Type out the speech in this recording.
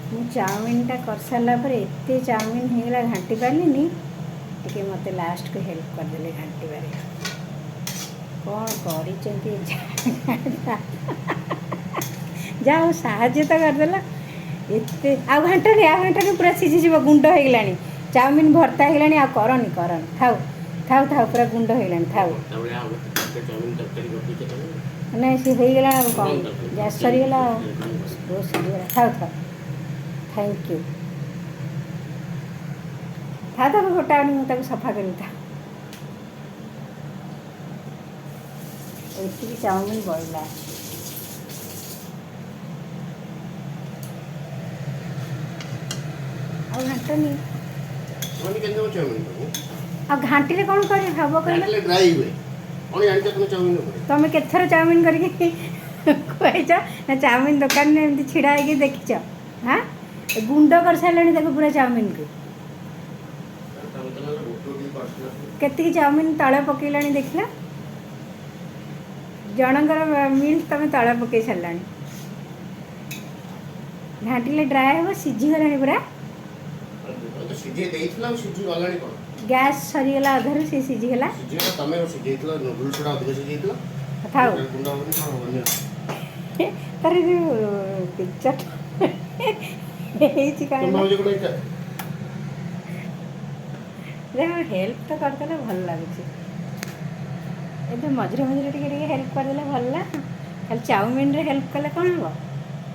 ମୁଁ ଚାଉମିନଟା କରିସାରିଲା ପରେ ଏତେ ଚାଉମିନ ହେଇଗଲା, ଘାଣ୍ଟି ପାରିଲିନି। ଟିକେ ମୋତେ ଲାଷ୍ଟକୁ ହେଲ୍ପ କରିଦେଲେ ଘାଣ୍ଟିବାରେ। କ'ଣ କରିଛନ୍ତି? ଯାହା ହଉ, ସାହାଯ୍ୟ ତ କରିଦେଲା। ଏତେ ଆଉ ଘାଣ୍ଟନି, ଆଉ ଘାଣ୍ଟନି, ପୁରା ସିଝିଯିବ। ଗୁଣ୍ଡ ହେଇଗଲାଣି, ଚାଉମିନ ଭର୍ତ୍ତା ହେଇଗଲାଣି। ଆଉ କରନି, କରନି, ଥାଉ ଥାଉ ଥାଉ, ପୁରା ଗୁଣ୍ଡ ହେଇଗଲାଣି, ଥାଉ। ଭର୍ତ୍ତା ଭଳିଆ ହବ। ଚାଉମିନ ତରକାରୀ କରିଦେଇଛ ତମେ। ନାଇଁ, ସେ ହେଇଗଲା। ଆଉ କ'ଣ, ଗ୍ୟାସ୍ ସରିଗଲା ଆଉ ବହୁତ ସିଝିଗଲା। ଥାଉ ଥାଉ, thank you. ଥାଉ, ତାକୁ ଗୋଟାଅନି, ମୁଁ ତାକୁ ସଫା କରିବି। ଥାଉ, ଏତିକି ଚାଉମିନ ବଳିଲା। ଆଉ ଘାଣ୍ଟନି। ମାନେ କେମିତି ହବ ଚାଉମିନ ତାକୁ? ଆଉ ଘାଣ୍ଟିଲେ କ'ଣ କରି ହବ କହିଲ? ଘାଣ୍ଟିଲେ ଡ୍ରାଇ ହୁଏ। କ'ଣ ଜାଣିଛ ତମେ ଚାଉମିନ ଉପରେ? ତମେ କେତେଥର ଚାଉମିନ କରିକି ଖୁଆଇଛ ନା ଚାଉମିନ ଦୋକାନରେ ଏମିତି ଛିଡ଼ା ହେଇକି ଦେଖିଛ? ହାଁ, ଗୁଣ୍ଡ କରିସାରିଲାଣି ତାକୁ ପୁରା ଚାଉମିନକୁ। ତମେ ତ ନହେଲେ ଗୋଟେ ଟିକେ କରିଥିଲ। କେତିକି ଚାଉମିନ ତଳେ ପକେଇଲାଣି ଦେଖିଲ? ଜଣଙ୍କର ମିଲ୍ସ ତମେ ତଳେ ପକେଇ ସାରିଲାଣି। ଘାଣ୍ଟିଲେ ଡ୍ରାଏ ହେବ, ସିଝିଗଲାଣି ପୁରା। ତମେ ତ ସିଝେଇ ଦେଇଥିଲ, ଆଉ ସିଝି ଗଲାଣି କ'ଣ? ଗ୍ୟାସ୍ ସରିଗଲା ଅଧାରୁ, ସେ ସିଝିଗଲା। ସିଝିଗଲା, ତମେ ସିଝେଇଥିଲ, ନୁଡୁଲ୍ସ ଗୁଡ଼ା ଅଧିକ ସିଝେଇଥିଲ। ଥାଉ। ଗୁଣ୍ଡ ହବନି, କ'ଣ ହବନି? ତାର ଯୋଉ ପିକ୍ଚରଟା ହେଇଛି ତମେ କ'ଣ? ଭାବୁଛ ଗୋଟେ ଏଇଟା ଦେଖ, ହେଲ୍ପ ତ କରିଦେଲେ ଭଲ ଲାଗୁଛି। ଏବେ ମଝିରେ ମଝିରେ ଟିକେ ଟିକେ ହେଲ୍ପ କରିଦେଲେ ଭଲ ନା। ଖାଲି ଚାଉମିନରେ ହେଲ୍ପ କଲେ କ'ଣ ହେବ?